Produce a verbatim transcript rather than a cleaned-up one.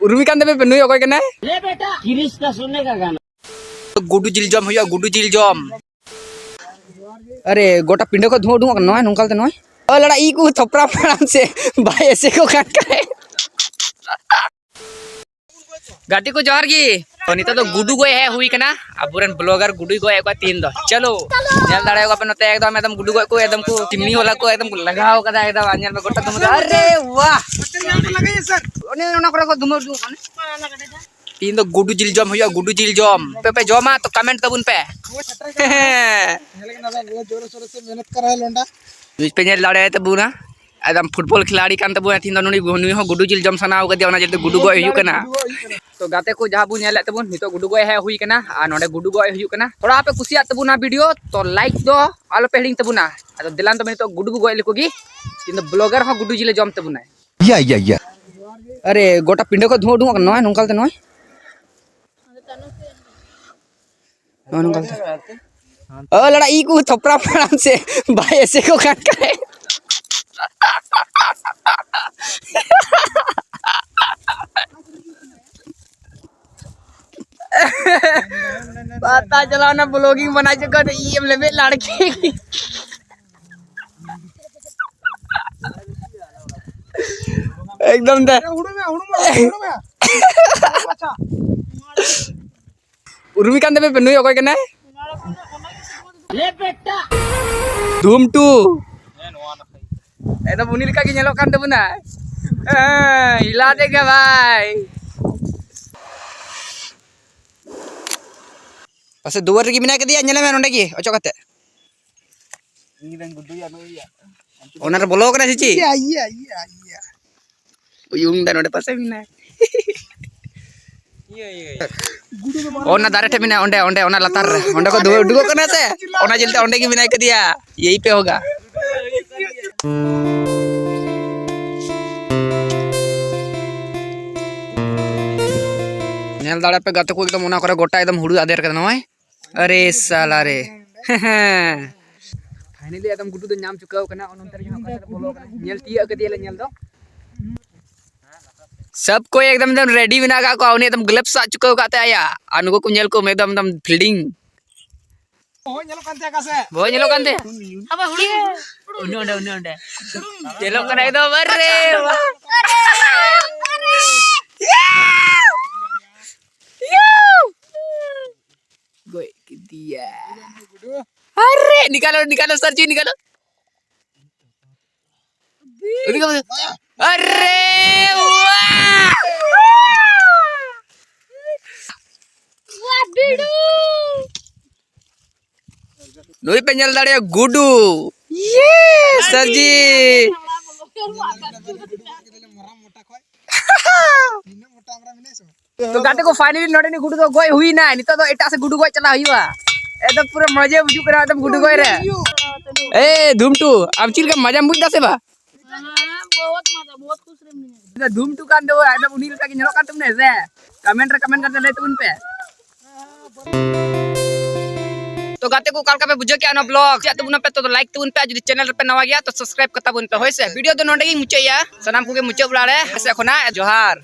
ᱩᱨᱩᱢᱤ ᱠᱟᱱ ᱛᱟᱯᱮ ᱯᱮ, ᱱᱩᱭ ᱚᱠᱚᱭ ᱠᱟᱱᱟᱭ? ᱞᱮ ᱵᱮᱴᱟ, ᱠᱤᱨᱤᱥ ᱠᱟ ᱥᱩᱱᱱᱮ ᱠᱟ ᱜᱟᱱᱟ᱾ ᱜᱩᱰᱩ ᱡᱤᱞ ᱡᱚᱢ ᱦᱩᱭᱩᱜᱼᱟ, ᱜᱩᱰᱩ ᱡᱤᱞ ᱡᱚᱢ᱾ ᱟᱨᱮ, ᱜᱚᱴᱟ ᱯᱤᱸᱰᱟᱹ ᱠᱷᱚᱱ ᱫᱷᱩᱶᱟᱹ ᱩᱰᱩᱝᱚᱜ ᱠᱟᱱᱟ, ᱱᱚᱜᱼᱚᱭ ᱱᱚᱝᱠᱟ ᱞᱮᱠᱟᱛᱮ ᱱᱚᱜᱼᱚᱭ᱾ ᱚ ᱞᱟᱲᱟ, ᱤ ᱠᱚ ᱛᱷᱚᱯᱨᱟᱢ ᱯᱷᱟᱲᱟᱢ ᱥᱮ ᱵᱟᱭ ᱮᱥᱮ ᱠᱚ ᱠᱟᱱ ᱠᱷᱟᱡ᱾ ᱜᱟᱛᱮ ᱠᱚ ᱡᱚᱦᱟᱨ ᱜᱮ᱾ ᱛᱚ ᱱᱤᱛᱚᱜ ᱫᱚ ᱜᱩᱰᱩ ᱜᱚᱡ ᱦᱮᱡ ᱦᱩᱭ ᱠᱟᱱᱟ, ᱟᱵᱚᱨᱮᱱ ᱵᱞᱚᱜᱟᱨ ᱜᱩᱰᱩᱭ ᱜᱚᱡ ᱮᱫ ᱠᱚᱣᱟ ᱛᱤᱦᱤᱧ ᱫᱚ᱾ ᱪᱚᱞᱚ ᱧᱮᱞ ᱫᱟᱲᱮᱭᱟᱠᱚ ᱯᱮ ᱱᱚᱛᱮ ᱮᱠᱫᱚᱢ, ᱮᱠᱫᱚᱢ ᱜᱩᱰᱩ ᱜᱚᱡ ᱠᱚ ᱮᱠᱫᱚᱢ ᱠᱚ ᱪᱤᱢᱱᱤ ᱵᱟᱞᱟ ᱠᱚ ᱮᱠᱫᱚᱢ ᱠᱚ ᱞᱟᱜᱟᱣ ᱠᱟᱫᱟ ᱮᱠᱫᱚᱢ᱾ ᱟᱨ ᱧᱮᱞ ᱢᱮ ᱜᱚᱴᱟ ᱫᱷᱩᱢᱟᱹ ᱫᱚ, ᱟᱨᱮ ᱣᱟᱦ! ᱚᱱᱮ ᱚᱱᱟ ᱠᱚᱨᱮ ᱠᱚ ᱫᱷᱩᱢᱟᱹ ᱩᱰᱩᱠᱚᱜ ᱠᱟᱱᱟ᱾ ᱛᱤᱦᱤᱧ ᱫᱚ ᱜᱩᱰᱩ ᱡᱤᱞ ᱡᱚᱢ ᱦᱩᱭᱩᱜᱼᱟ, ᱜᱩᱰᱩ ᱡᱤᱞ ᱡᱚᱢ᱾ ᱯᱮ ᱯᱮ ᱡᱚᱢᱟ ᱛᱚ ᱠᱚᱢᱮᱱᱴ ᱛᱟᱵᱚᱱ ᱯᱮ᱾ ᱧᱮᱞ ᱠᱟᱱᱟ ᱵᱚ, ᱡᱳᱨ ᱥᱳᱨ ᱥᱮ ᱢᱮᱦᱱᱚᱛ ᱠᱟᱨ ᱨᱟᱦᱟ ᱦᱮ ᱞᱚᱱᱰᱟ᱾ ᱱᱤᱭᱩᱡᱽ ᱯᱮ ᱧᱮᱞ ᱫᱟᱲᱮᱭᱟᱭ ᱛᱟᱵᱚᱱᱟ, ᱮᱠᱫᱚᱢ ᱯᱷᱩᱴᱵᱚᱞ ᱠᱷᱤᱞᱟᱲᱤ ᱠᱟᱱ ᱛᱟᱵᱚᱱᱟ᱾ ᱛᱤᱦᱤᱧ ᱫᱚ ᱱᱩᱭ, ᱱᱩᱭ ᱦᱚᱸ ᱜᱩᱰᱩ ᱡᱤᱞ ᱡᱚᱢ ᱥᱟᱱᱟ ᱟᱠᱟᱫᱮᱭᱟ, ᱚᱱᱟ ᱡᱤᱞ ᱛᱮ ᱜᱩᱰᱩ ᱜᱚᱡ ᱦᱩᱭᱩᱜ ᱠᱟᱱᱟ᱾ ᱛᱚ ᱜᱟᱛᱮ ᱠᱚ ᱡᱟᱦᱟᱸ ᱵᱚᱱ ᱧᱮᱞᱮᱫ ᱛᱟᱵᱚᱱ, ᱱᱤᱛᱚᱜ ᱜᱩᱰᱩ ᱜᱚᱡ ᱦᱮᱡ ᱦᱩᱭ ᱠᱟᱱᱟ ᱟᱨ ᱱᱚᱰᱮ ᱜᱩᱰᱩ ᱜᱚᱡ ᱦᱩᱭᱩᱜ ᱠᱟᱱᱟ᱾ ᱛᱷᱚᱲᱟ ᱯᱮ ᱠᱩᱥᱤᱭᱟᱜ ᱛᱟᱵᱚᱱᱟ ᱵᱷᱤᱰᱤᱭᱳ, ᱛᱚ ᱞᱟᱭᱤᱠ ᱫᱚ ᱟᱞᱚ ᱯᱮ ᱦᱤᱲᱤᱧ ᱛᱟᱵᱚᱱᱟ᱾ ᱟᱫᱚ ᱫᱮᱞᱟᱱ ᱛᱚᱵᱮ ᱱᱤᱛᱚᱜ ᱜᱩᱰᱩ ᱵᱚ ᱜᱚᱡ ᱞᱮᱠᱚ ᱜᱮ᱾ ᱛᱤᱦᱤᱧ ᱫᱚ ᱵᱞᱚᱜᱟᱨ ᱦᱚᱸ ᱜᱩᱰᱩ ᱡᱤᱞᱮ ᱡᱚᱢ ᱛᱟᱵᱚᱱᱟᱭ᱾ ᱭᱟ, ᱭᱟ, ᱭᱟ᱾ ᱟᱨᱮ, ᱜᱚᱴᱟ ᱯᱤᱸᱰᱟᱹ ᱠᱷᱚᱱ ᱫᱷᱩᱶᱟᱹ ᱩᱰᱩᱝᱚᱜ ᱠᱟᱱᱟ, ᱱᱚᱜᱼᱚᱭ ᱱᱚᱝᱠᱟ ᱞᱮᱠᱟᱛᱮ ᱱᱚᱜᱼᱚᱭ᱾ ᱱᱚᱜᱼᱚ ᱱᱚᱝᱠᱟ ᱞᱮᱠᱟ᱾ ᱚ, ᱞᱟᱲᱟ, ᱤ ᱠᱚ ᱛᱷᱚᱯᱨᱟᱢ ᱯᱷᱟᱲᱟᱢ ᱥᱮ ᱵᱟᱭ ᱮᱥᱮ ᱠᱚ ᱠᱟᱱ ᱠᱷᱟᱡ᱾ ᱯᱟᱛᱟ ᱪᱟᱞᱟᱣ ᱱᱟ, vlogging ᱵᱟᱱᱟ ᱪᱚ ᱠᱚ, ᱤ ᱮᱢ ᱞᱮᱵᱮ ᱞᱟᱲᱠᱤ᱾ ᱮᱠᱫᱚᱢ ᱫᱮ᱾ ᱦᱩᱲᱩ ᱢᱮ, ᱦᱩᱲᱩ ᱢᱮ, ᱦᱩᱲᱩ ᱢᱮ᱾ ᱟᱪᱪᱷᱟ᱾ ᱩᱨᱩᱢᱤ ᱠᱟᱱ ᱛᱟᱯᱮ ᱯᱮ, ᱱᱩᱭ ᱚᱠᱚᱭ ᱠᱟᱱᱟᱭ? ᱫᱷᱩᱢ ᱴᱩ᱾ ᱮᱠᱫᱚᱢ ᱩᱱᱤ ᱞᱮᱠᱟ ᱜᱮ ᱧᱮᱞᱚᱜ ᱠᱟᱱ ᱛᱟᱵᱚᱱᱟᱭ᱾ ᱦᱮᱸ, ᱦᱤᱞᱟ ᱫᱮᱜᱟ ᱵᱷᱟᱭ᱾ ᱯᱟᱥᱮ ᱫᱩᱣᱟᱹᱨ ᱨᱮᱜᱮ ᱢᱮᱱᱟᱭ ᱠᱟᱫᱮᱭᱟ, ᱧᱮᱞᱮ ᱢᱮ ᱱᱚᱸᱰᱮ ᱜᱮ ᱚᱪᱚᱜ ᱠᱟᱛᱮ᱾ ᱤᱧ ᱨᱮᱱ ᱜᱩᱰᱩᱭᱟ ᱱᱩᱭ ᱭᱟ᱾ ᱚᱱᱟ ᱨᱮ ᱵᱚᱞᱚ ᱠᱟᱱᱟ ᱥᱮ ᱪᱮᱫ? ᱤᱭᱟ, ᱤᱭᱟ, ᱤᱭᱟ, ᱤᱭᱟ᱾ ᱩᱭᱩᱝ ᱫᱟ ᱱᱚᱰᱮ ᱯᱟᱥᱮ ᱢᱮᱱᱟᱭ᱾ ᱤᱭᱟᱹ, ᱤᱭᱟᱹ, ᱤᱭᱟᱹ᱾ ᱚᱱᱟ ᱫᱟᱨᱮ ᱴᱷᱮᱱ ᱢᱮᱱᱟᱭᱟ, ᱚᱸᱰᱮ, ᱚᱸᱰᱮ, ᱚᱱᱟ ᱞᱟᱛᱟᱨ ᱨᱮ᱾ ᱚᱸᱰᱮ ᱠᱷᱚᱱ ᱫᱩᱣᱟᱹᱨ ᱩᱰᱩᱠᱚᱜ ᱠᱟᱱᱟ ᱥᱮ? ᱚᱱᱟ ᱡᱤᱞ ᱛᱮ ᱚᱸᱰᱮ ᱜᱮ ᱢᱮᱱᱟᱭ ᱠᱟᱫᱮᱭᱟ᱾ ᱭᱮᱦᱤ ᱯᱮ ᱦᱳᱜᱟ᱾ ᱧᱮᱞ ᱫᱟᱲᱮ ᱯᱮ ᱜᱟᱛᱮ ᱠᱚ, ᱮᱠᱫᱚᱢ ᱚᱱᱟ ᱠᱚᱨᱮ ᱜᱚᱴᱟ ᱮᱠᱫᱚᱢ ᱦᱩᱲᱩ ᱟᱫᱮᱨ ᱠᱟᱱᱟ ᱱᱚᱜᱼᱚᱭ᱾ ᱟᱨᱮ ᱥᱟᱞᱟ ᱨᱮ᱾ ᱯᱷᱟᱭᱱᱟᱞᱤ ᱮᱠᱫᱚᱢ ᱜᱩᱰᱩ ᱫᱚ ᱧᱟᱢ ᱪᱩᱠᱟᱹᱣ ᱠᱟᱱᱟ᱾ ᱚᱱ ᱚᱱᱛᱮ ᱨᱮᱜᱮ ᱦᱟᱸᱜ ᱚᱠᱟ ᱥᱮᱫ ᱨᱮ ᱵᱚᱞᱚ ᱠᱟᱱᱟ᱾ ᱧᱮᱞ ᱛᱤᱭᱟᱹᱜ ᱠᱟᱫᱮᱭᱟᱞᱮ ᱧᱮᱞ ᱫᱚ᱾ ᱥᱟᱵ ᱠᱚ ᱮᱠᱫᱚᱢ, ᱮᱠᱫᱚᱢ ᱨᱮᱰᱤ ᱢᱮᱱᱟᱜ ᱟᱠᱟᱫ ᱠᱚᱣᱟ᱾ ᱩᱱᱤ ᱮᱠᱫᱚᱢ ᱜᱞᱟᱵᱷᱥ ᱥᱟᱵ ᱪᱩᱠᱟᱹᱣ ᱟᱠᱟᱫ ᱛᱟᱭᱟ ᱟᱭᱟ᱾ ᱟᱨ ᱱᱩᱠᱩ ᱠᱚ ᱧᱮᱞ ᱠᱚᱢ, ᱮᱠᱫᱚᱢ, ᱮᱠᱫᱚᱢ ᱯᱷᱤᱞᱰᱤᱝ᱾ ᱵᱚᱦᱚᱜ ᱧᱮᱞᱚᱜ ᱠᱟᱱ ᱛᱟᱭᱟ ᱚᱠᱟ ᱥᱮᱫ? ᱵᱚᱦᱚᱜ ᱧᱮᱞᱚᱜ ᱠᱟᱱ ᱛᱟᱭᱟ᱾ ᱟᱵᱟ ᱦᱩᱲᱤ᱾ ᱩᱱᱤ ᱚᱸᱰᱮ, ᱩᱱᱤ ᱚᱸᱰᱮ᱾ ᱧᱮᱞᱚᱜ ᱠᱟᱱᱟ ᱮᱠᱫᱚᱢ, ᱟᱨᱮ ᱵᱟᱦ᱾ ᱜᱚᱡ ᱠᱮᱫᱮᱭᱟ᱾ ᱟᱨᱮ, ᱱᱤᱠᱟᱞᱚ, ᱱᱤᱠᱟᱞᱚ, ᱥᱟᱨ ᱡᱤ, ᱱᱤᱠᱟᱞᱚ᱾ ᱩᱱᱤ ᱠᱚ, ᱟᱨᱮ, ᱵᱟᱦ᱾ ᱱᱩᱭ ᱯᱮ ᱧᱮᱞ ᱫᱟᱲᱮᱭᱟᱜᱼᱟ, ᱜᱩᱰᱩ᱾ ᱤᱭᱮ, ᱥᱟᱨ ᱡᱤ᱾ ᱛᱚ ᱜᱟᱛᱮ ᱠᱚ, finally ᱱᱚᱰᱮᱱᱤᱡ ᱜᱩᱰᱩ ᱫᱚ ᱜᱚᱡ ᱦᱩᱭᱱᱟ᱾ ᱱᱤᱛᱚᱜ ᱫᱚ ᱮᱴᱟᱜ ᱥᱮᱫ ᱜᱩᱰᱩ ᱜᱚᱡ ᱪᱟᱞᱟᱜ ᱦᱩᱭᱩᱜᱼᱟ᱾ ᱮᱠᱫᱚᱢ ᱯᱩᱨᱟᱹ ᱢᱚᱡᱟ ᱵᱩᱡᱩᱜ ᱠᱟᱱᱟ ᱮᱠᱫᱚᱢ ᱜᱩᱰᱩ ᱜᱚᱡ ᱨᱮ᱾ ᱮ ᱫᱷᱩᱢᱴᱩ, ᱟᱢ ᱪᱮᱫ ᱞᱮᱠᱟ ᱢᱟᱡᱟᱢ ᱵᱩᱡ ᱫᱟ ᱥᱮ ᱵᱟ? ᱦᱮᱸ, ᱵᱚᱦᱩᱛ ᱢᱟᱡᱟ, ᱵᱚᱦᱩᱛ ᱠᱷᱩᱥ ᱨᱮ ᱢᱤᱱᱟᱹᱧᱟ᱾ ᱫᱷᱩᱢᱴᱩ ᱠᱟᱱ ᱫᱚ ᱮᱠᱫᱚᱢ ᱩᱱᱤ ᱞᱮᱠᱟ ᱜᱮ ᱧᱮᱞᱚᱜ ᱠᱟᱱ ᱛᱟᱵᱚᱱᱟ ᱥᱮ? Comment ᱨᱮ comment ᱠᱟᱛᱮ ᱞᱟᱹᱭ ᱛᱟᱵᱚᱱ ᱯᱮ᱾ ᱛᱚ ᱜᱟᱛᱮ ᱠᱚ, ᱚᱠᱟ ᱞᱮᱠᱟ ᱯᱮ ᱵᱩᱡᱷᱟᱹᱣ ᱠᱮᱜᱼᱟ ᱱᱚᱣᱟ vlog? ᱪᱮᱫ ᱛᱟᱵᱚᱱᱟ ᱯᱮ ᱛᱚ, like ᱛᱟᱵᱚᱱ ᱯᱮ᱾ ᱟᱨ ᱡᱩᱫᱤ channel ᱨᱮᱯᱮ ᱱᱟᱣᱟ ᱜᱮᱭᱟ ᱛᱚ subscribe ᱠᱟᱛᱟ ᱵᱚᱱ ᱯᱮ, ᱦᱳᱭ ᱥᱮ? Video ᱫᱚ ᱱᱚᱰᱮ ᱜᱮᱧ ᱢᱩᱪᱟᱹᱫ ᱮᱜᱼᱟ᱾ ᱥᱟᱱᱟᱢ ᱠᱚᱜᱮ ᱢᱩᱪᱟᱹᱫ ᱵᱮᱲᱟ ᱨᱮ ᱦᱮᱸ ᱥᱮ, ᱠᱷᱚᱱᱟᱜ ᱡᱚᱦᱟᱨ᱾